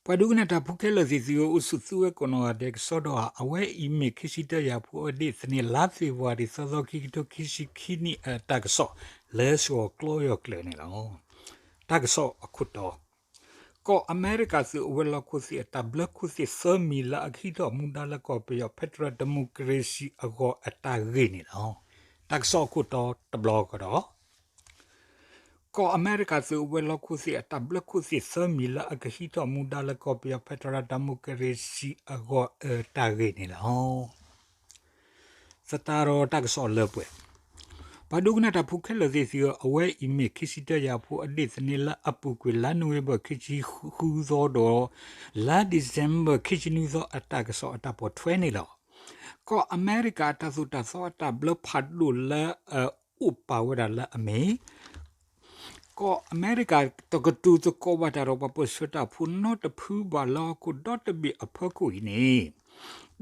ပှၤဒိကနၣ်တၢ်ဖိခဲလၢာ်သ့ၣ်သုဧၢ, အိၣ်ဆူၣ်သုဝဲကိးနီၢ်ဂၤဒဲးကစီဒီဧါ. အဝဲအံၤမ့ၢ်ခံဆံတၢယၤဖိအဒ့ၣ်သန့ၤ လါဖ့ၤဘြူၤအါရံၤသၢသီ ခံကထိခံဆံခံနံၣ်အတၢ်ကစီၣ် လၢစှီၤကျီယီၤကျၢၤန့ၣ်လီၤ. တၢ်ကစီၣ်အခိၣ်တီ, ကီၢ်အမဲရကၤသုးအဝဲၤလီၢ်ခိၣ်သ့ၣ်အတၢ်ဘျၢခိၣ်သ့ၣ်သၢမံၤလၢအကဟံးထီၣ်မူဒါလၢကီၢ်ပယီၤ Federal Democracy အဂီၢ်အတၢ်ဂ့ၢ်န့ၣ်လီၤ. တၢ်ကစီၣ်အခိၣ်တီတဘျီကဒီး ကီၢ်အမဲရကၤသုးအဝဲၤလီၢ်ခိၣ်သ့ၣ် အတၢ်ဘျၢခိၣ်သ့ၣ်သၢမံၤလၢအကဟံးထီၣ်မူဒါလၢကီၢ်ပယီၤ Federal Democracy အဂီၢ်အတၢ်ဂ့ၢ်န့ၣ်လီၤ. သတးဒီးတၢ်ကစီၣ်လၢပှဲၤ, ပှၤဒိကနၣ်တၢ်ဖိခဲလၢာ်သ့ၣ်သုဧၢ, အဝဲအံၤမ့ၢ်ခံဆံတၢယၤဖိအဒ့ၣ်သန့ၤလၢအပူၤကွံာ် လါနိၣ်ဝ့ဘၢၣ်ခံဆံဃုသီဒီး လါဒံၣ်စ့ဘၢၣ်ခံဆံနွံသီအတၢ်ကစီၣ်အတၢ်ပိာ်ထွဲန့ၣ်လီၤ. ကီၢ်အမဲရကၤအတၢ်သိၣ်တၢ်သီအတၢ်ဘျၢဖးဒိၣ်လၢအအိၣ်ပာ်ဝဲဒၣ်လၢအမ့ၢ် ကီၢ်အမဲရကၤတကတိၤသကိးဘၣ်တၢ်ဒီးပှၤပိာ်ဆှၢတၢ်ဖိနီတဖုဘၣ်လၢဟီၣ်ခိၣ်ဒီတဘ့ၣ်အဖီခိၣ်အံၤန့ၣ်,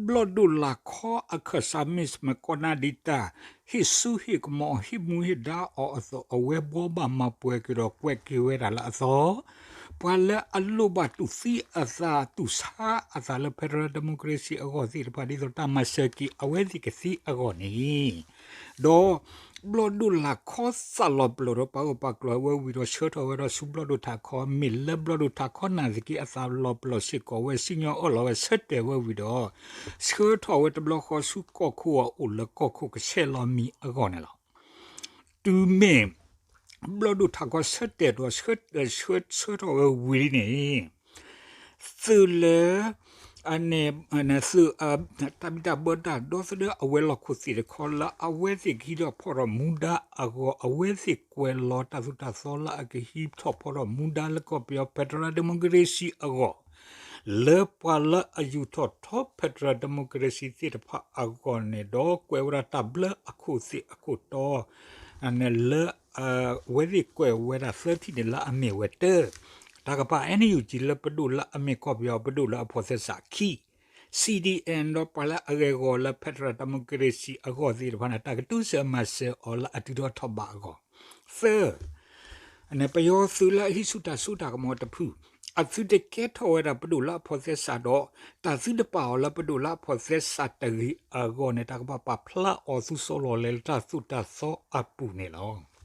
ဘျီၣ်ဒိၣ်လာ်ခီအခၢၣ်စး Mitch McConnell ဒ်တၢ်ဟ့ၣ်ဆူၣ်ဟ့ၣ်ကမီၤ ဟ့ၣ်မူဟ့ၣ်ဒါအီၤအသိး အဝဲဘှီဘၣ်မၤပှဲၤက့ၤဒီးကွဲးက့ၤဝဲဒၣ်လၢအသီ ပှၤလၢအလိၣ်ဘၣ်တူၢ်သံအသး တူၢ်ဆါအသးလၢ Federal Democracy အဂီၢ်သ့ၣ်တဖၣ် ဒ်သိးတၢ်မၤစၢၤက့ၤအဝဲသ့ၣ်ကသ့အဂီၢ်န့ၣ်, ဒီး ဘျီၣ်ဒိၣ်လာ်ခီသးလီၤပလိာ်ဒီးပာ်ဂၢၢ်ပာ်ကျၢၤဝဲဝံၤဒီး ဆှၢထီၣ်ဝဲဒီးဆူဘျီၣ်ဒိၣ်ထးခီ မ့ၢ်လၢဘျီၣ်ဒိၣ်ထးခီနာ်သက့ အသးလီၤပလိာ်စ့ၢ်ကီးဝဲ စံၣ်ညီၣ်အၢၣ်လီၤဝဲ ဆၢတဲာ်ဝဲဝံၤဒီး ဆှၢထီၣ်ဝဲတဘျီဃီဆူကီၢ်ခိၣ်အအိၣ်လၢကီၢ်ခိၣ်ကဆဲးလီၤမံၤအဂီၢ်န့ၣ်လီၤ. တုၤမ့ၢ် ဘျီၣ်ဒိၣ်ထးခီဆၢတဲာ်ဒီး ဆှၢထီၣ်ဝဲဝံၤလံန့ၣ် သုးလၢ သုး တၢ်ဘံၣ်တၢ်ဘၢတၢ်ဒီသဒၢအဝဲၤလီၢ်ခိၣ်သ့ၣ်တခီလၢအဝဲသ့ၣ်ကဟံးထီၣ်ဖီၣ်ထီၣ်မူဒါအဂီၢ် အဝဲသ့ၣ်ကွဲးလီၤတၢ်သိၣ်တၢ်သီလၢအကဟံးထီၣ်ဖီၣ်ထီၣ်မူဒါလၢကီၢ်ပယီၤ Federal Democracy အဂီၢ် လၢပှၤလၢအယူာ်ထီၣ်ထီ Federal Democracy သ့ၣ်တဖၣ်အဂီၢ်န့ၣ်ဒီး ကွဲးဝဲဒၣ်တၢ်ဘျၢအခိၣ်သ့ၣ်အခိၣ်တီ လၢ အဝဲသ့ၣ်ကွဲးဝဲဒၣ်သၢထံၣ်န့ၣ်လၢအမ့ၢ်ဝဲတၢ တၢ်ကပၤ NUG လၢပဒိၣ်လၢအမ့ၢ်ကီၢ်ပယီၤပဒိၣ်လၢအဖိးသဲစး ခံ CDM ဒီးပှၤလၢအဂဲၤဂီၤလၢ Federal Democracy အဂီၢ်သ့ၣ်တဖၣ်န့ၣ် တၢ်ကတူၢ်စၢၤမၤစၢၤအီၤလၢအတုၤထီၣ်ထီၣ်ဘးအဂီၢ်, သၢ ပယီၤသုးလၢအဟံးဆူၣ်တၢ်စိတၢ်ကမီၤတဖု အသုတကဲထီၣ်ဝဲဒၣ်ပဒိၣ်လၢအဖိးသဲစးဒီး တၢ်သုတပာ်အီၤလၢပဒိၣ်လၢအဖိးသဲစးတဂ့ၤအဂီၢ်န့ၣ် တၢ်ကဘၣ်ပာ်ဖျါအီၤဆူစီၤလီၤလဲၤလၢတၢ်သိၣ်တၢ်သီအပူၤန့ၣ်လီၤ.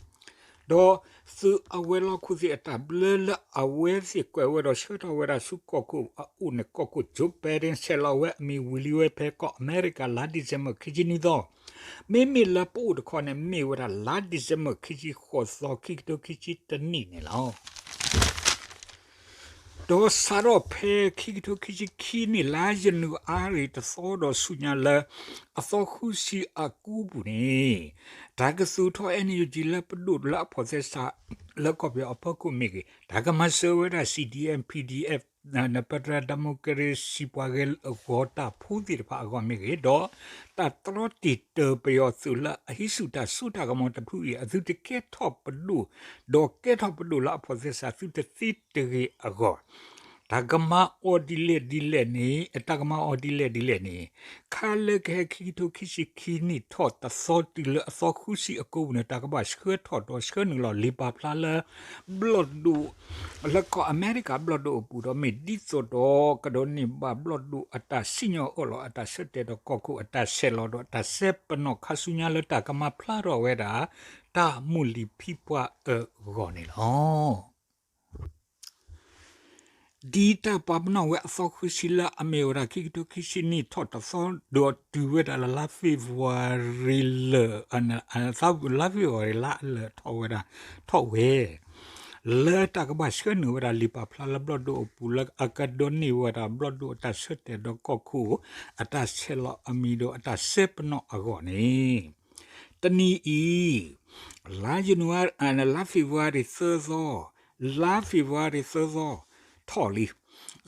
ဒီးသုးအဝဲၤလီၢ်ခိၣ်သ့ၣ်အတၢ်ဘျၢလၢအဝဲသ့ၣ်ကွဲးဝဲဒီးဆှၢထီၣ်ဝဲဒၣ်ဆူကီၢ်ခိၣ်အအိၣ်န့ၣ် ကီၢ်ခိၣ် Joe Biden ဆဲးလီၤဝဲအမံၤဝံၤလံဝဲဖဲကီၢ်အမဲရကၤ လါဒံၣ်စ့ဘၢၣ်ခံဆံနွံသီ, မ့မ့ၢ်လၢပအိၣ်တခီန့ၣ် မ့ၢ်ဝဲဒၣ်လါဒံၣ်စ့ဘၢၣ်ခံဆံဃိးသီ ခံကထိခံဆံတနံၣ်န့ၣ်လီၤ. ဒီးစးထီၣ်ဖဲခံကထိခံဆံခံနံၣ် လါယနူၤအါရံၤတသီဒီးဆူညါလၢ အသီဃုဆံအကူအပူၤန့ၣ် တၢ်ကသူၣ်ထီၣ် NUG လၢပဒိၣ်လၢအဖိးသဲစး လၢကီၢ်ပယီၤအဖီခိၣ်မ့ၢ်ဂ့ၤ, တၢ်ကမၤစၢၤဝဲဒၣ် CDM PDF, Federal Democracy ပှၤဂဲၤဂီၤတၢ်ဖိသ့ၣ်တဖၣ်အဂီၢ်မ့ၢ်ဂ့ၤ, ဒီးတၢ်တြီတံာ်တာ်ပယီၤသုးလၢအဟံးဆူၣ်တၢ်စိတၢ်ကမီၤတဖုအံၤ အသုတကဲထီၣ်ပဒိၣ်, ဒီးကဲထီၣ်ပဒိၣ်လၢအဖိးသဲစးသုတသ့တဂ့ၤအဂီၢ် တၢ်ကမၤအီၤဒ်လဲၣ်ဒ်လဲၣ်န့ၣ်, တၢ်ကမၤအီၤဒ်လဲၣ်ဒ်လဲၣ်န့ၣ်, ခါလၢကဟဲခံကထိခံဆံခံနံၣ်ထီၣ်တသီတုၤလၢအသီဃုဆံအကိပူၤန့ၣ် တၢ်ကဘၣ်ဆှၢထီၣ်ဒီးဆှၢနုာ်လီၤလံာ်ပာ်ဖျါလၢ ဘျီၣ်ဒိၣ် လၢကီၢ်အမဲရကၤဘျီၣ်ဒိၣ်အပူၤဒီး မ့ၢ်ဒ်သိးဒီးကဒိးန့ၢ်ဘၣ်ဘျီၣ်ဒိၣ်အတၢ်စံၣ်ညီၣ်အၢၣ်လီၤ အတၢ်ဆၢတဲာ်ဒီးကီၢ်ခိၣ်အတၢ်ဆဲးလီၤဒီးအတၢ်စဲပနီၣ်ခါဆူညါလၢတၢ်ကမၤဖျါထီၣ်ဝဲဒၣ် တၢ်မုၢ်လံၤဖံပှၢ်အၢအဂီၢ်န့ၣ်လီၤ. ဒ်တၢ်ပာ်ပနီၣ်ဝဲအသီဃုဆံလၢအမ့ၢ်ဝဲဒၣ် ခံကထိခံဆံနံၣ်ထီၣ်တသီဒီးတုၤဝဲဒၣ်လၢလါဖ့ၤဘြူၤအါရံၤလၢာ်, လါဖ့ၤဘြူၤအါရံၤလါအလၢာ်ထီၣ်ဝဲဒၣ် ထီၣ်ဝဲ လၢတၢ်ကဘၣ်ဆှၢနုာ်ဝဲဒၣ်လံာ်ပာ်ဖျါလၢဘျီၣ်ဒိၣ်အပူၤလၢအကဒိးန့ၢ်ဝဲဒၣ်ဘျီၣ်ဒိၣ်အတၢ်ဆၢတဲာ်ဒီးကီၢ်ခိၣ် အတၢ်ဆဲးလီၤအမံၤဒီးအတၢ်စဲပနီၣ်အဂီၢ်န့ၣ် တနံၤအံၤ လါယနူၤအါ, လါဖ့ၤဘြူၤအါရံၤသၢသီ, လါဖ့ၤဘြူၤအါရံၤသၢသီ ထီၣ်လံ.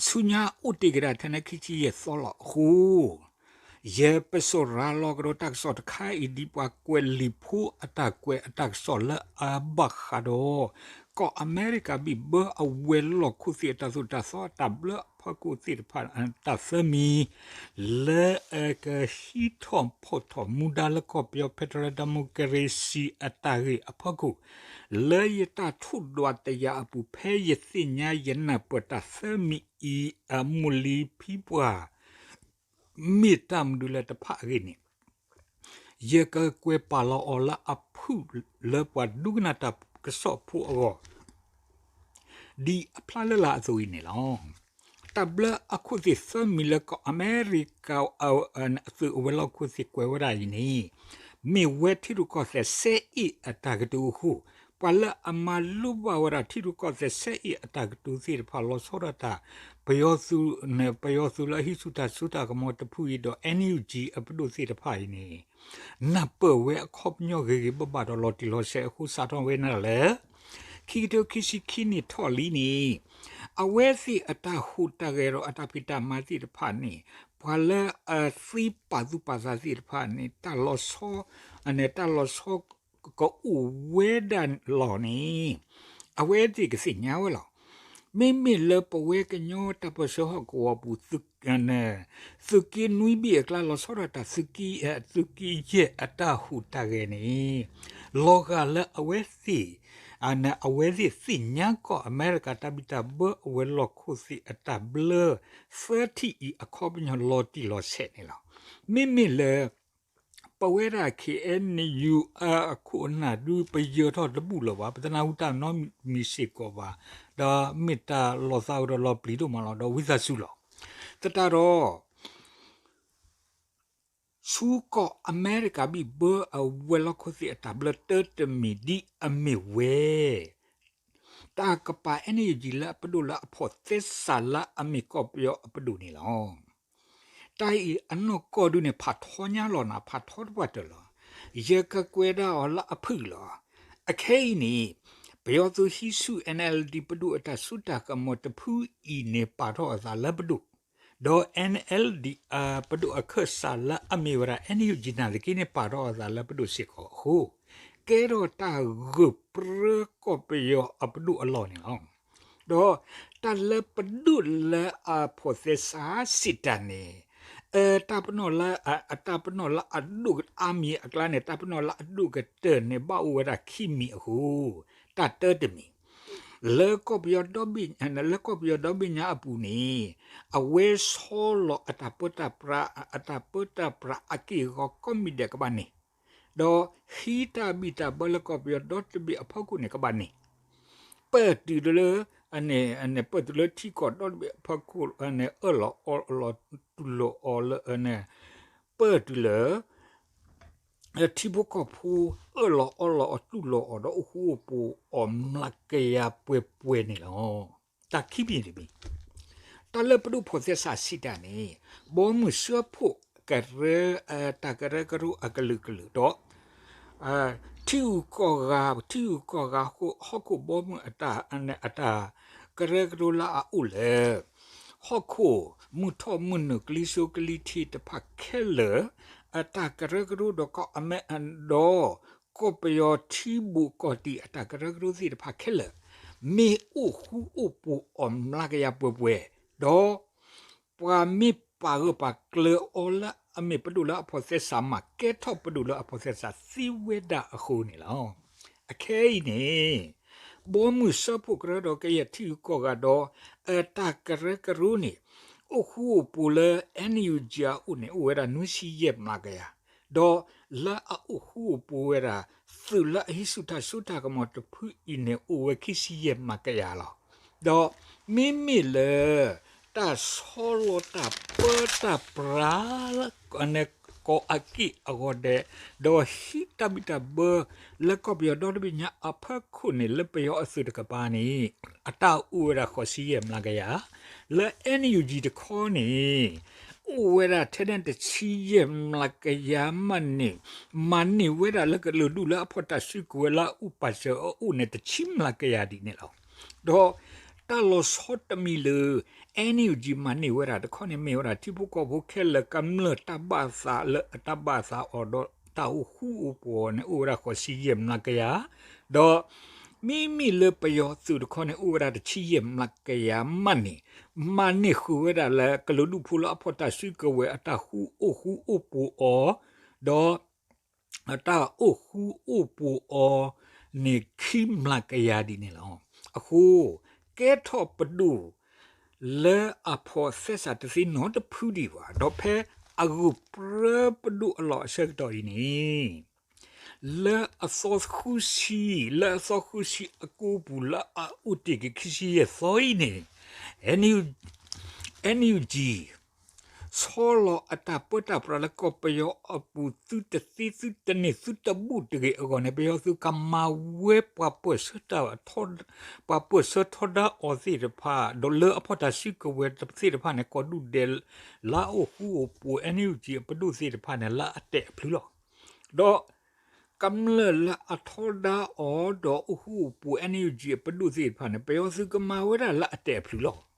ဆူညါအိၣ်တ့ၢ်က့ၤဒၣ်ထဲန့ၣ်ခံဆံယဲၢ်သီလီၤအဃိ ယပစိာ်ရၤလီၤကဒီးတၢ်ကစီၣ်တခါအံၤ ဒ်ပှၤကွဲးလံာ်ဖိအတၢ်ကွဲးအတၢ်ကစီၣ်လၢအဘၣ်ဃးဒီး ကီၢ်အမဲရကၤဘံၣ်ဘၢအဝဲၤလီၢ်ခိၣ်သ့ၣ်အတၢ်သိၣ်တၢ်သီအတၢ်ဘျၢအဖီခိၣ်သ့ၣ်တဖၣ် တၢ်သၢမံၤ လၢကဟံးထီၣ်ဖီၣ်ထီၣ်မူဒါလၢကီၢ်ပယီၤ Federal Democracy အတၢ်ဂ့ၢ်အဖီခိၣ် လၢယတၢ်ထိၣ်ဒွးတယာ်အပူၤ ဖဲယသ့ၣ်ညါယနၢ်ပၢၢ်တၢ်သၢမံၤအံၤအမုၢ်လံၤဖံပှၢ် မ့ၢ်တၢ်မနုၤလၢတဖၣ်အဂ့ၢ်န့ၣ် ယကကွဲးပာ်လီၤအီၤလၢအဖုၣ်လၢပှၤဒိကနၣ်တၢ်ကစီၣ်ဖိအဂီၢ် ဒ်အဖျါလၢ်လၢ်အသိးအံၤန့ၣ်လီၤ. တၢ်ဘျၢအခိၣ်သ့ၣ်သၢမံၤလၢကီၢ်အမဲရကၤ အသုးအဝဲၤလီၢ်ခိၣ်သ့ၣ်ကွဲးဝဲဒၣ်အံၤန့ၣ် မ့ၢ်ဝဲထံရူၢ်ကီၢ်သဲးစဲအ့ၣ်အတၢ်ကတိၤအဃိ ပှၤလၢအမၤလိဘၣ်ဝဲဒၣ်ထံရူၢ်ကီၢ်သဲးစဲအ့ၣ်အတၢ်ကတိၤသ့ၣ်တဖၣ် လီၤဆီဒၣ်တၢ် ပယီၤသုး ပယီၤသုးလၢအဟံးဆူၣ်တၢ်စိတၢ်ကမီၤတဖုအံၤဒီး NUG အပဒိၣ်သ့ၣ်တဖၣ်အံၤန့ၣ် နၢ်ပၢၢ်ဝဲအခီပညီဂ့ၤဂ့ၤဘၣ်ဘၣ်ဒီးလီၤတံၢ်လီၤဆဲးအဃိ စးထီၣ်ဝဲဒၣ်လၢ ခံကထိခံဆံခံနံၣ်ထီၣ်လံန့ၣ် အဝဲသ့ၣ်အတၢ်ဟူးတၢ်ဂဲၤဒီးအတၢ်ဖံးတၢ်မၤသ့ၣ်တဖၣ်န့ၣ် ပှၤလၢအသ့ပာ်သူၣ်ပာ်သးသ့ၣ်တဖၣ်န့ၣ် တၢ်လီၤဆီ တၢ်လီၤဆီကအိၣ်ဝဲဒၣ်လီၤန့ၣ် အဝဲသ့ၣ်ကသ့ၣ်ညါဝဲလီၤ. မ့မ့ၢ်လၢပဝဲကညီတၢ်ပၢဆှၢဟီၣ်ကဝီၤပူၤ သုးက့နွံဘ့ၣ်အကျါ လီၤဆီဒၣ်တၢ် သုးက့ယဲၢ်အတၢ်ဟူးတၢ်ဂဲၤန့ၣ် လီၤဂာ်လၢအဝဲသ့ၣ် အဝဲသ့ၣ်သ့ၣ်ညါကီၢ်အမဲရကၤတၢ်ဘံၣ်တၢ်ဘၢအဝဲၤလီၢ်ခိၣ်သ့ၣ်အတၢ်ဘျၢသၢထံၣ်အံၤအခီပညီလီၤတံၢ်လီၤဆဲးန့ၣ်လီၤ. မ့မ့ၢ်လၢ ပဝဲဒၣ် KNU အခိၣ်အနၢ်ဒု ပယၢၤထီၣ်တဘူၣ်လၢၤဘၣ်, ပတနၢ်ဟူတၢ်နီတမံၤစ့ၢ်ကီးဘၣ်, ဒီးမ့ၢ်တၢ်လီၤသးဝဲဒီးလီၤပျံၤဒိၣ်မးလီၤ, ဒီးဝံသးစူၤလီၤ. သတးဒီး ဆူကီၢ်အမဲရကၤဘံၣ်ဘၢအဝဲၤလီၢ်ခိၣ်သ့ၣ်အတၢ်ဘျၢတၢတမံၤဒ်အမ့ၢ်ဝဲ တၢ်ကပၤ NUG လၢအပဒိၣ်လၢအဖိးသဲစးလၢအမ့ၢ်ကီၢ်ပယီၤအပဒိၣ်န့ၣ်လီၤ. တၢ်အံၤအနီၢ်ကီၢ်ဒုန့ၣ် ဖးထီညါလီၤနၤ ဖးထီတပှၢ်တၢၢ်လီၤ. ယကကွဲးဒၣ်အီၤလၢအဖုၣ်လီၤ. အခဲအံၤန့ၣ် ပယီၤသုးဟံးဆူၣ် NLD ပဒိၣ်အတၢ်စိတၢ်ကမီၤတဖုအံၤန့ၣ် ပာ်ထီၣ်အသးလၢပဒိၣ်, ဒီး NLD အပဒိၣ်အခၢၣ်စးလၢအမ့ၢ်ဝဲဒၣ် NUG နာ်သက့န့ၣ် ပာ်ထီၣ်အသးလၢပဒိၣ်စ့ၢ်ကီးအဃိ, ကဲထီၣ်တၢ်ဂၢၢ်ပြၢကီၢ်ပယီၤအပဒိၣ်အလီၢ်န့ၣ်လီၤ. ဒီးတၢ်လၢပဒိၣ်လၢအဖိးသဲစးစံးတၢ်န့ၣ်, တၢ်ပနီၣ်လၢ, တၢ်ပနီၣ်လၢအဒိၣ်အါမံၤအကျါန့ၣ် တၢ်ပနီၣ်လၢအဒိၣ်ကတၢၢ်န့ၣ် ဘၣ်အိၣ်ဝဲဒၣ်ခံမံၤအဃိ, တၢ်တၢတမံၤ လၢကီၢ်ပယီၤဒီဘ့ၣ်ညါအပူၤန့ၣ် အဝဲဆီလီၤအတၢ်ပၢတၢ်ပြး, အတၢ်ပၢတၢ်ပြးအက့ၢ်အဂီၤကိးမံၤဒဲးကဘၣ်န့ၣ်, ဒီးဟံးတၢ်ဘံၣ်တၢ်ဘၢလၢကီၢ်ပယီၤဒီတဘ့ၣ်အဖီခိၣ်န့ၣ်ကဘၣ်န့ၣ်, ပၢၢ်တုၤလၢ, ပၢၢ်တုၤလၢထံကီၢ်ဒီတဘ့ၣ်အဖီခိၣ်န့ၣ် အၢၣ်လီၤအီလီၤတူၢ်လိာ်အီၤလၢ, ပၢၢ်တုၤလၢ ထံဖိကီၢ်ဖိအၢၣ်လီၤအီလီၤအီၤတူၢ်လိာ်အီၤဒီးအိၣ်ဃူအိၣ်ဖိးအီၤမျးကယၤပှဲၤပှဲၤန့ၣ်လီၤ. တၢ်ခံမံၤတမံၤ, တၢ်လၢပဒိၣ်ဖိးသဲစးစံးတၢ်န့ၣ်, ဘီမုၢ်စၢဖှိၣ်ကရၢ, တၢ်ကရၢကရိအကလုာ်ကလုာ်ဒီး ထံဂုၤကီၢ်ဂၤ, ထံဂုၤကီၢ်ဂၤအဃိ ဟီၣ်ခိၣ်ဘီမုၢ်အတၢ်, အတၢ်ကရၢကရိလၢအအိၣ်လၢ ဟီၣ်ခိၣ်မုၢ်ထီၣ်မုၢ်နုာ်ကလံၤစိးကလံၤထံးတဖၣ်ခဲလၢာ်, အတၢ်ကရၢကရိဒီးကီၢ်အမဲ, ဒီးကီၢ်ပယီၤထံဘူးကီၢ်တံၢ်အတၢ်ကရၢကရိသ့ၣ်တဖၣ်ခဲလၢာ်, မ့ၢ်အိၣ်ဃူအိၣ်ဖိးအီၤမျးကယၤပှဲၤပှဲၤ, ဒီး ပှၤမ့ၢ်ပာ်ဂၢၢ်ပာ်ကျၢၤအီၤလၢအမ့ၢ်ပဒိၣ်လၢအဖိးသဲစးမး ကဲထီၣ်ပဒိၣ်လၢအဖိးသဲစးသ့ဝဲဒၣ်အဃိန့ၣ်လီၤ. အခဲအံၤန့ၣ် ဘီမုၢ်စၢဖှိၣ်ကရၢဒီးကယဲၢ်ထံဂုၤကီၢ်ဂၤဒီး အတၢ်ကရၢကရိန့ၣ် အိၣ်ဃူအိၣ်ဖိးလၢ NUG အအိၣ်န့ၣ် အိၣ်ဝဲဒၣ်နွံဆံယဲၢ်မျးကယၤ, ဒီးလၢအအိၣ်ဃူအိၣ်ဖိးဝဲဒၣ် သုးလၢအဟံးဆူၣ်တၢ်စိတၢ်ကမီၤတဖုအံၤန့ၣ် အိၣ်ဝဲခံဆံယဲၢ်မျးကယၤလီၤ. ဒီးမ့မ့ၢ်လၢ တၢ်ဆီလီၤတၢ်ပၢတၢ်ပြး ကိးအက့ၢ်အဂီၤဒဲး, ဒီးဟံးတၢ်ဘံၣ်တၢ်ဘၢ လၢကီၢ်ပယီၤဒီတဘ့ၣ်ညါအဖီခိၣ်န့ၣ် လၢပယီၤအသုးတကပၤန့ၣ် အတၢ်အိၣ်ဝဲဒၣ်ဃိးဆံယဲၢ်မျးကယၤ, လၢ NUG တခီန့ၣ် အိၣ်ဝဲဒၣ်ထဲဒၣ်တဆံယဲၢ်မျးကယၤမးန့ၣ်, မၤန့ၢ်ဝဲဒၣ်လၢကလုာ်ဒူၣ်လၢအဖီၣ်တၢ်စုကဝဲၤလၢအအိၣ်ပာ်စၢၤအအိၣ်န့ၣ် တဆံမျးကယၤဒ်န့ၣ်လီၤ. ဒီးတၢ်လီၤဆီတမံၤလၢ NUG မၤန့ၢ်ဝဲဒၣ်တခီန့ၣ် မ့ၢ်ဝဲဒၣ်ထံဖိကီၢ်ဖိခဲလၢာ်ကမျၢၢ်တၢ်ဘၣ်သးလၢအတၢ်ဘၣ်သးအီၤဒီးတၢ်အိၣ်ဃူအိၣ်ဖိးန့ၣ် အိၣ်ဝဲဒၣ်ဃိးဆံယဲၢ်မျးကယၤ, ဒီး မ့မ့ၢ်လၢပယီၤသုးတခီန့ၣ် အိၣ်ဝဲဒၣ်တဆံယဲၢ်မျးကယၤမးန့ၣ်, မၤန့ၢ်ဃုာ်ဝဲဒၣ်လၢကလုာ်ဒူၣ်ဖိလၢအဖီၣ်တၢ်စုကဝဲၤအတၢ်ဃူအိၣ်ဃူအိၣ်ပူၤအီၤ, ဒီး တၢ်အိၣ်ဃူအိၣ်ပူၤအီၤန့ၣ် ခံမျးကယၤဒ်န့ၣ်လီၤ. အဃိ ကဲထီၣ်ပဒိၣ် လၢအဖီၣ်သဲစးတသ့နီတဖုဒံးဘၣ်, ဒီးဖဲအဂုၢ်ပြၢပဒိၣ်အလီၢ်အဆၢကတီၢ်အံၤန့ၣ် လၢအသီဃုဆံ, လၢအသီဃုဆံအကိးပူၤ လၢအအိၣ်တ့ၢ်က့ၤခံဆံယဲၢ်သီအံၤန့ၣ် NUG ဆီလီၤအတၢ်ပၢတၢ်ပြးလၢကီၢ်ပယီၤအပူၤ သုတသ့သုတန့ၢ်သုတဘူၣ်တဂ့ၤအဂီၢ်န့ၣ် ပယီၤသုးကမၤဝဲပှၤပၢၢ်ဆၢတၢ်ထီ, ပှၤပၢၢ်ဆၢထီဒါအီၤသ့ၣ်တဖၣ် ဒီးလၢအဖီၣ်တၢ်စုကဝဲၤသ့ၣ်တဖၣ်န့ၣ် ကိးဒူၣ်ဒဲး လၢအအိၣ်ဃူအိၣ်ပူၤ NUG အပဒိၣ်သ့ၣ်တဖၣ်န့ၣ် လၢအတဲာ်အဖျုးလီၤ. ဒီး ကမျၢၢ်လၢအထီဒါအီၤဒီးအိၣ်ဃူအိၣ်ပူၤ NUG အပဒိၣ်သ့ၣ်တဖၣ်န့ၣ် ပယီၤသုးကမၤဝဲဒၣ်လၢအတဲာ်အဖျုးလီၤ.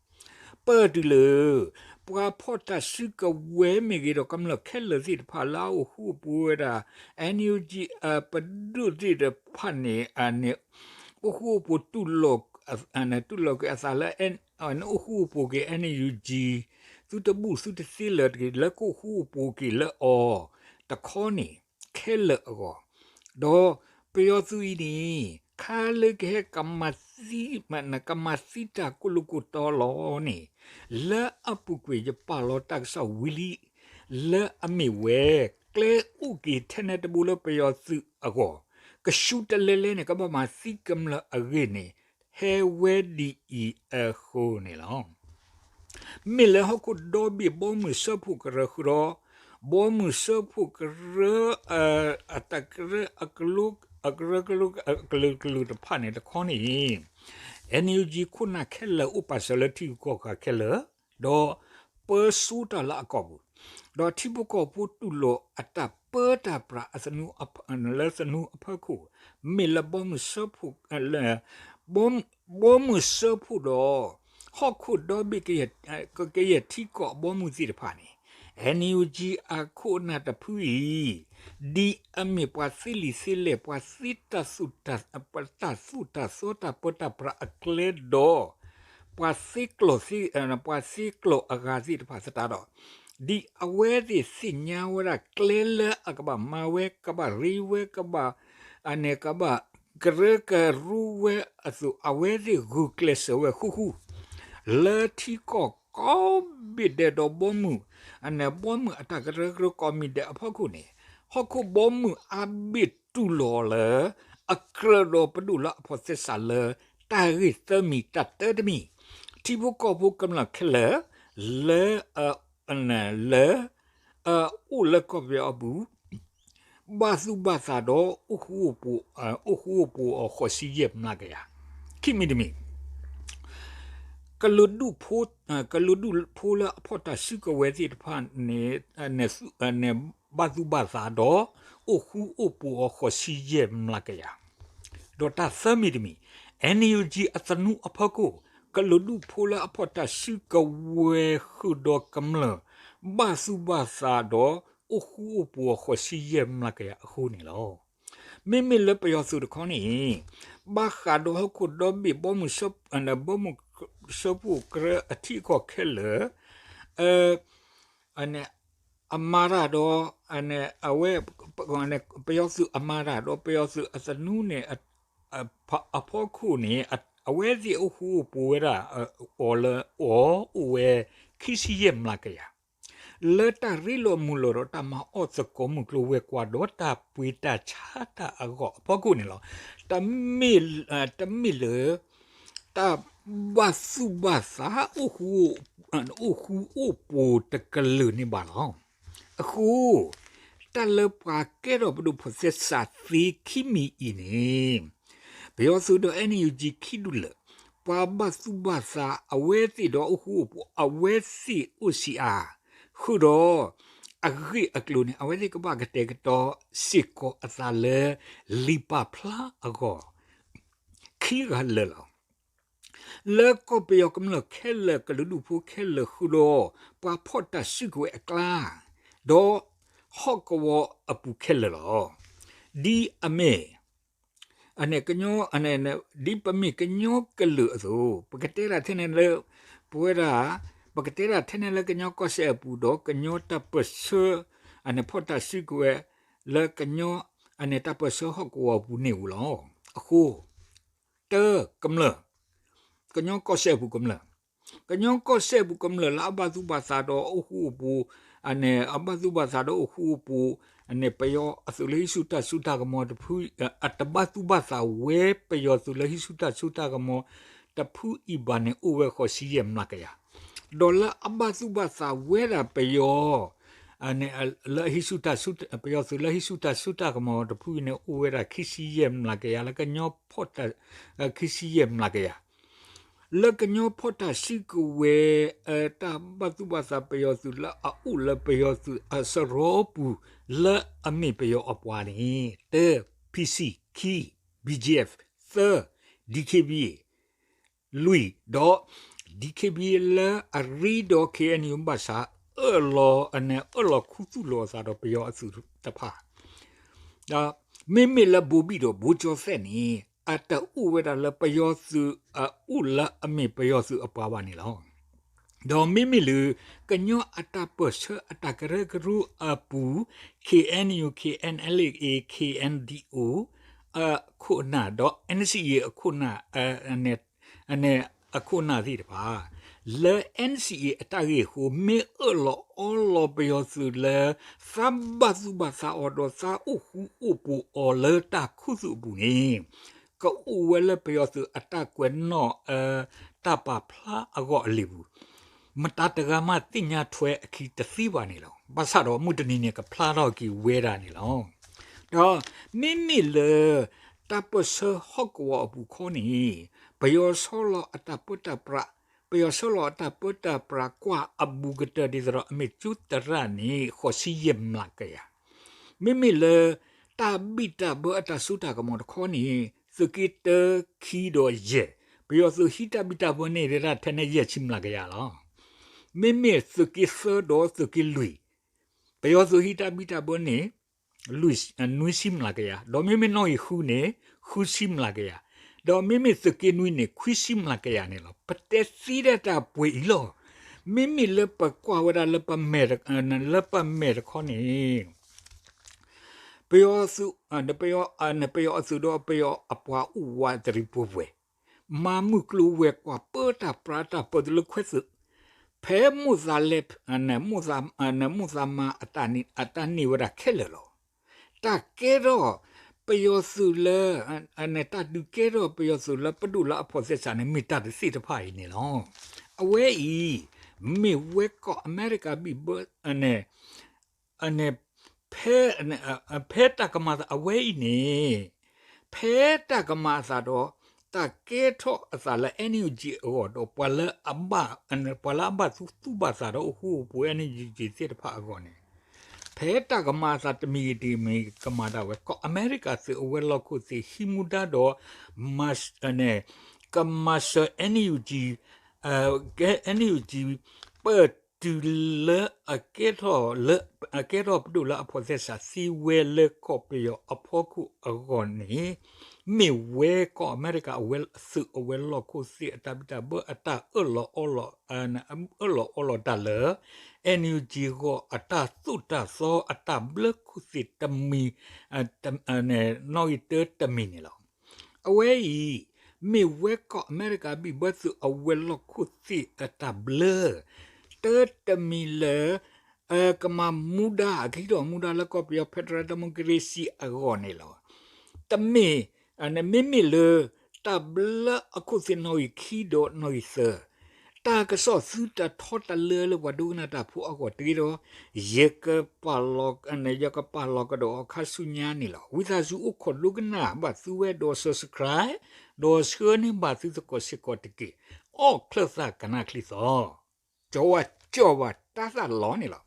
ပၢၢ်တုၤလၢ ပှၤဖီၣ်တၢ်စုကဝဲၤမ့ၢ်ဂ့ၤဒီး ကမျၢၢ်ခဲလၢာ်သ့ၣ်တဖၣ်လၢအအိၣ်ဃူအိၣ်ပူၤဝဲဒၣ် NUG အပဒိၣ်သ့ၣ်တဖၣ်န့ၣ် န့ၣ် အိၣ်ဃူအိၣ်ပူၤ တူၢ်လိာ်က့ၤအသးလၢ အိၣ်ဃူအိၣ်ပူၤက့ၤ NUG သုတဘူၣ်သုတသ့လၢၤတဂ့ၤ လၢကအိၣ်ဃူအိၣ်ပူၤက့ၤလၢအီၤတခီန့ၣ် ခဲလၢာ်အဂီၢ်, ဒီးပယီၤသုးအံၤန့ၣ် ခါလၢကဟဲကမၤသံ, ကမၤသံတၢ်ကိၢ်လိာ်ကိၢ်တီလီၤန့ၣ် လၢအပူၤကွံာ်ယပာ်လီၤတၢ်ကစီၣ်ဝံၤလံ လၢအမ့ၢ်ဝဲ ကျဲအိၣ်က့ၤထဲန့ၣ်တဘိလၢပယီၤသုးအဂီၢ် ကဆူတလဲလဲန့ၣ် ကဘၣ်မၤသံကမျၢၢ်အဂ့ၢ်န့ၣ် ဟဲဝဲဒ်အံၤအဃိန့ၣ်လီၤ. မ့ၢ်လၢဟီၣ်ခိၣ်ဒီဘ့ၣ်ဘီမုၢ်စၢဖှိၣ်ကရၢဃုာ်ဒီး ဘီမုၢ်စၢဖှိၣ်ကရၢ အတၢ်ကရၢအကလိ အကရၢကလိ အကလုာ်ကလုာ်တဖၣ်န့ၣ်တခီန့ၣ် NUG ခိၣ်နၢ်ခဲလၢာ်အိၣ်ပာ်စၢၤလၢထံဂုၤကီၢ်ဂၤခဲလၢာ် ဒီးပၢဆှၢတၢ်လၢအကီၢ်ပူၤ, ဒီးထံဖိကီၢ်ဖိတူၢ်လိာ်အတၢ်ပၢတၢ်ပြးအသနူ လၢသနူအဖီခိၣ် မ့ၢ်လၢဘီမုၢ်စၢဖှိၣ် လၢ ဘီမုၢ်စၢဖှိၣ်ဒီး ဟီၣ်ခိၣ်ဒီဘ့ၣ် ကယဲၢ်ထံကီၢ်အဘီမုၢ်သ့ၣ်တဖၣ်န့ၣ် NUG အခိၣ်အနၢ်တဖုအံၤ ဒ်အမ့ၢ်ပှၤသ့လံာ်သ့လဲၢ် ပှၤသ့တၢ်သူၣ်တၢ် တၢ်သူၣ်တၢ်သီတၢ်ပၢတၢ်ပြးအကျဲဒီး ပှၤသ့ကျိာ်သ့ ပှၤသ့ကျိာ်အဂၤသ့ၣ်တဖၣ်သတးဒီး ဒ်အဝဲသ့ၣ်သ့ၣ်ညါဝဲဒၣ်ကျဲလၢအကဘၣ်မၤဝဲ ကဘၣ်ရ့ဝဲ ကဘၣ် အန့ၣ်ကဘၣ်ကရၢကရိဝဲအသိး အဝဲသ့ၣ်ဂုာ်ကျဲးစၢးဝဲဃူဃူ လၢထံကီၢ်ကိးဘ့ၣ်ဒဲးဒီးဘီမုၢ် အန့ၣ်ဘီမုၢ်အတၢ်ကရၢကရိကိးမံၤဒဲးအဖီခိၣ်န့ၣ် ဟီၣ်ခိၣ်ဘီမုၢ်အါဘ့ၣ်တူၢ်လိာ်လၢ အကြၢးဒီးပဒိၣ်လၢအဖီၣ်သဲစးလၢ တၢ်ဂ့ၢ်သၢမံၤ တၢ်တၢတမံၤ ထံဖိကီၢ်ဖိကမျၢၢ်ခဲလၢာ် လၢ လၢ အိၣ်လၢကီၢ်ပယီၤအပူၤ ဘၣ်သူၣ်ဘၣ်သးဒီး အိၣ်ဃူအိၣ်ပူၤအီၤဃိးဆံယဲၢ်မျးကယၤ, ခံမံၤတမံၤ ကလုာ်ဒူၣ်ဖိ ကလုာ်ဒူၣ်ဖိလၢအဖီၣ်တၢ်စုကဝဲၤသ့ၣ်တဖၣ်န့ၣ် ဘၣ်သူၣ်ဘၣ်သးဒီး အိၣ်ဃူအိၣ်ပူၤအီၤဃိးဆံယဲၢ်မျးကယၤ, ဒီးတၢ်သၢမံၤတမံၤ NUG အသနူအဖီခိၣ် ကလုာ်ဒူၣ်ဖိလၢအဖီၣ်တၢ်စုကဝဲၤဃုာ်ဒီးကမျၢၢ် ဘၣ်သူၣ်ဘၣ်သးဒီး အိၣ်ဃူအိၣ်ပူၤအီၤဃိးဆံယဲၢ်မျးကယၤအဃိန့ၣ်လီၤ. မ့မ့ၢ်လၢပယီၤသုးတခီန့ၣ် ဘၣ်ဃးဒီးဟီၣ်ခိၣ်ဒီဘ့ၣ်ဘီမုၢ် ဘီမုၢ်စၢဖှိၣ်ကရၢအထံအကီၢ်ခဲလၢာ် အမၤတၢ်ဒီး အဝဲ ပယီၤသုးအမၤတၢ်ဒီး ပယီၤသုးအသနူန့ၣ် အဖီခိၣ်န့ၣ် အဝဲသ့ၣ်အိၣ်ဃူအိၣ်ပူၤဝဲဒၣ် အီၤလၢအီၤအိၣ်ဝဲ ခံဆံယဲၢ်မျးကယၤ လၢတၢ်ရ့လိာ်မုာ်လိာ်ဒီးတၢ်မၤအီၣ်သကိးမုၢ်ကျိၤဝဲၤကွာ်ဒီးတၢ်ပှ့ၤတၢ်ဆါတၢ်အဂီၢ်အဖီခိၣ်န့ၣ်လီၤ. တမ့ၢ်လၢ တၢ်ဘၣ်သူၣ်ဘၣ်သး အိၣ်ဃူအိၣ်ပူၤတကလုာ်န့ၣ်ဘၣ်လီၤ. အဃိ တၢ်လၢပှၤကဲထီၣ်ပဒိၣ်ဖီၣ်သဲစးသ့ခံမံၤအံၤန့ၣ် ပယီၤသုးဒီး NUG ခံဒူၣ်လၢာ် ပှၤဘၣ်သူၣ်ဘၣ်သးအဝဲသ့ၣ်ဒီးအိၣ်ဃူအိၣ်ပူၤ အဝဲသ့ၣ်အိၣ်ဆံးအါ ဃုာ်ဒီး အဂ့ၢ်အကျိၤန့ၣ် အဝဲသ့ၣ်ကဘၣ်ကတဲာ်ကတီၤစ့ၢ်ကီးအသးလၢ လံာ်ပာ်ဖျါအဂီၢ် ခံဂၤလၢာ်လီၤ. လၢကီၢ်ပယီၤကမျၢၢ်ခဲလၢာ် ကလုာ်ဒူၣ်ဖိခဲလၢာ်ဃုာ်ဒီး ပှၤဖီၣ်တၢ်စုကဝဲၤအကျါ ဒီးဟီၣ်ကဝီၤအပူၤခဲလၢာ်လီၤ. ဒ်အမ့ၢ် ကညီ ဒ်ပမ့ၢ်ကညီကလုာ်အသိး ပကတဲဒၣ်ထဲန့ၣ်လၢ ပဝဲဒၣ် ပကတဲဒၣ်ထဲန့ၣ်လၢကညီကီၢ်စဲၣ်အပူၤဒီး ကညီတၢ်ပၢၢ်ဆၢ အန့ၣ်ဖီၣ်တၢ်စုကဝဲၤ လၢကညီ အန့ၣ်တၢ်ပၢၢ်ဆၢဟီၣ်ကဝီၤအပူၤန့ၣ်ဧိၤလီၤ. အဃိ တၢ ကမျၢၢ် ကညီကီၢ်စဲၣ်အပူၤကမျၢၢ်, ကညီကီၢ်စဲၣ်အပူၤကမျၢၢ်လၢအဘၣ်သူၣ်ဘၣ်သးဒီးအိၣ်ဃူအိၣ်ပူၤ, အန့ၣ် အဘၣ်သူၣ်ဘၣ်သးဒီးအိၣ်ဃူအိၣ်ပူၤ, အန့ၣ် ပယီၤအသုးလၢဟံးဆူၣ်တၢ်စိတၢ်ကမီၤတဖု အတဘၣ်သူၣ်ဘၣ်သးဝဲပယီၤသုးလၢဟံးဆူၣ်တၢ်စိတၢ်ကမီၤတဖုအံၤဘၣ်န့ၣ် အိၣ်ဝဲဃိးဆံယဲၢ်မျးကယၤ, ဒီးလၢအဘၣ်သူၣ်ဘၣ်သးဝဲဒၣ်ပယီၤ လၢဟံးဆူၣ်တၢ်စိ ပယီၤသုးလၢဟံးဆူၣ်တၢ်စိတၢ်ကမီၤတဖုအံၤန့ၣ် အိၣ်ဝဲဒၣ်ခံဆံယဲၢ်မျးကယၤ လၢကညီဖီၣ်တၢ် ခံဆံယဲၢ်မျးကယၤ လၢကညီဖီၣ်တၢ်စုကဝဲၤ တၢ်ဘၣ်သူၣ်ဘၣ်သးပယီၤသုးလၢအအိၣ်လၢပယီၤသုးအစရီပူၤ လၢအမ့ၢ်ပယီၤအပှၤန့ၣ် တၢ P C, ခံ B G F, သၢ D K B A, လွံၢ်ဒီး D K B A လၢအရ့ဒီး K N U ဘၣ်ဆၣ် အၢၣ်လီၤ အန့ၣ်အၢၣ်လီၤခူသူၣ်လီၤအသးဒီးပယီၤအသုးတဖၣ် ဒီးမ့မ့ၢ်လၢဘိၤဘံၣ်ဒီးဘိကၠီသဲးန့ၣ် အတအိၣ်ဝဲဒၣ်လၢပယီၤသုးအအိၣ်လၢအမ့ၢ်ပယီၤသုးအပှၤဘၣ်န့ၣ်လီၤ. ဒီးမ့မ့ၢ်လၢ ကညီအတၢ်ပၢၢ်ဆၢအတၢ်ကရၢကရိအပူၤ K N U, K N L A, K N D O အခိၣ်အနၢ် ဒီး N C A အခိၣ်အနၢ် အခိၣ်အနၢ်သ့ၣ်တဖၣ် လၢ N C A အတၢ်ဂ့ၢ်အဃိ မ့ၢ်အၢၣ်လီၤအီလီၤပယီၤသုးလၢ သးဘၣ်သူၣ်ဘၣ်သးအီၤဒီးသးအိၣ်ဃူအိၣ်ပူၤအီၤလၢတၢ်ခူသူၣ်အပူၤန့ၣ် ကအိၣ်ဝဲလၢပယီၤသုးအတၢ်ကွဲးနီၣ် တၢ်ပာ်ဖျါအဂီၢ်အလံာ်ပူၤ မတၤတဂၤမးသ့ၣ်ညါထွဲအခံတသ့ဘၣ်န့ၣ်လီၤ. ဘၣ်ဆၣ်ဒီးမုၢ်တနံၤန့ၣ် ကဖျါထီၣ်က့ၤဝဲဒၣ်န့ၣ်လီၤ. ဒီးမ့မ့ၢ်လၢ တၢ်ပၢၢ်ဆၢဟီၣ်ကဝီၤအပူၤခီန့ၣ် ပယီၤဆီလီၤအတၢ်ပၢတၢ်ပြး, ပယီၤဆီလီၤအတၢ်ပၢတၢ်ပြးကွၢ်အဘူးကတၢၢ်ဒ်သိးဒီး အမ့ၢ်ကၠိသရၣ်န့ၣ် ဃိးဆံယဲၢ်မျးကယၤ မ့မ့ၢ်လၢ တၢ်ဘံၣ်တၢ်ဘၢအတၢ်စိတၢ်ကမီၤတခီန့ၣ် သုးက့တၢ ခံဒီးယဲၢ်, ပယီၤသုးဟံးတၢ်ဘံၣ်တၢ်ဘၢန့ၣ် ဒၣ်ထဲန့ၣ်ယဲၢ်ဆံမျးကယၤလီၤ. မ့မ့ၢ်သုးက့သၢဒီးသုးက့လွံၢ်, ပယီၤသုးဟံးတၢ်ဘံၣ်တၢ်ဘၢန့ၣ် နွံဆံမျးကယၤ, ဒီးမ့မ့ၢ်နီၣ်ဂံၢ်ဃုန့ၣ် ဃုဆံမျးကယၤ, ဒီးမ့မ့ၢ်သုးက့နွံန့ၣ် ခွံဆံမျးကယၤန့ၣ်လီၤ. ပတဲသ့ဒၣ်တၢ်ပှဲၤအံၤလီၤ. မ့မ့ၢ်လၢပကွၢ်ဝဲဒၣ်လၢပမဲာ် လၢပမဲာ်တခီန့ၣ် ပယီၤသုး ပယီၤ ပယီၤအသုးဒီးပယီၤအပှၤအိၣ်ဝးတရံးပှဲၤပှဲၤ, မၤမုၢ်ကျိၤဝဲၤကွာ်ပၢတၢ်ပြးတၢ်ပၢသုးလၢခွဲသုး, ဖဲမိၣ်သးလဲ မိၣ်သးမါအတၢ်န့ၢ်ဝဲဒၣ်ခဲလၢာ်လီၤ. တၢ်ကဲထီၣ် ပယီၤသုးလၢ တၢ်ဒုးကဲထီၣ်ပယီၤသုးလၢပဒိၣ်လၢအဖိးသဲစးန့ၣ် မ့ၢ်တၢ်တသ့ၣ်တဖၣ်အံၤန့ၣ်လီၤ. အဝဲအံၤ မ့ၢ်ဝဲကီၢ်အမဲရကၤဘံၣ်ဘၢ အန့ၣ် ဖဲ ဖဲတၢ်ကမၤအသးအဝဲအံၤန့ၣ် ဖဲတၢ်ကမၤအသးဒီး တၢ်ကဲထီၣ်အသးလၢ N U G အဂီၢ်ဒီး ပှၤလၢအဘၣ် ပှၤလၢအဘၣ်သူၣ်သူၣ်ဘၣ်သးဒီးအိၣ်ဃူအိၣ်ပူၤ N U G သ့ၣ်တဖၣ်အဂီၢ်န့ၣ် ဖဲတၢ်ကမၤအသးတမံၤဂ့ၤတမံၤဂ့ၤကမၤဒၣ်ဝဲ ကီၢ်အမဲရကၤသုးအဝဲလီၢ်ခိၣ်သ့ၣ်ဟံးမူဒါဒီး ကမၤစၢၤ N U G, N U G ပၢၢ်တုၤလၢအကဲထီၣ်လၢ အကဲထီၣ်ပဒိၣ်လၢအဖိးသဲစးသံဝဲလၢကီၢ်ပယီၤအဖီခိၣ်အဂီၢ်န့ၣ် မ့ၢ်ဝဲကီၢ်အမဲရကၤအဝဲသုးအဝဲလီၢ်ခိၣ်သ့ၣ်အတၢ်ဘံၣ်တၢ်ဘၢအတၢ်အၢၣ်လီၤအီလီၤ အၢၣ်လီၤအီလီၤတၢ်လၢ N U G အဂီၢ်အတၢ်သိၣ်တၢ်သီအတၢ်ဘျၢခိၣ်သ့ၣ်တမံၤ နီၣ်ဂံၢ်တၢတမံၤန့ၣ်လီၤ. အဝဲအံၤ မ့ၢ်ဝဲကီၢ်အမဲရကၤဘံၣ်ဘၢသုးအဝဲလီၢ်ခိၣ်သ့ၣ်အတၢ်ဘျၢ တၢတမံၤလၢ ကမၤမူဒါ အကဟံးထီၣ်မူဒါလၢကီၢ်ပယီၤ Federal Democracy အဂီၢ်န့ၣ်လီၤ. တမ့ၢ် မ့မ့ၢ်လၢ တၢ်ဘျၢအခိၣ်သ့ၣ်နီၣ်ဂံၢ်ခံဒီးနီၣ်ဂံၢ်သၢ တၢ်ကစီၣ်သုတၢ်ထီတၢ်လၢလၢပှၤဒိကနၣ်တၢ်ဖိအဂီၢ်တဂ့ၤဒီး ယကပာ်လီၤ ယကပာ်လီၤကဒီးအခါဆူညါန့ၣ်လီၤ. ဝံသးစူၤအိၣ်ခိးဒိကနၣ်ဘၣ်သုဝဲဒီး subscribe ဒီးဆှၢန့ၢ်ဘၣ်သုသကိးစ့ၢ်ကီးတက့ၢ်. အီၣ်ချၢၣ်သးကနၣ်ချံသီ ကၠီဝါကၠီဝါတၢ်သးလီၤန့ၣ်လီၤ.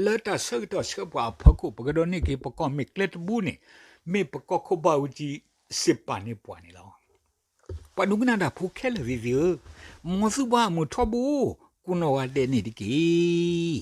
လၢတၢ်ဆၢကတီၢ်ဆၢပှၤအဖီခိၣ် ပကဒိးန့ၢ်က့ၤပကီၢ်မ့ၢ်ကျဲတဘိန့ၣ် မ့ၢ်ပကီၢ်ခိၣ်ဘၣ်အူကၠံစ့ၢ်ပာ်န့ၢ်ပှၤန့ၣ်လီၤ. ပှၤဒိကနၣ်တၢ်ဖိခဲလၢာ်သ့ၣ်သ့ၣ်ဧၢ, မ်သုဘၣ်မုာ်ထီဘိ ကိးနီၢ်ဂၤဒဲးန့ၣ်တက့ၢ်.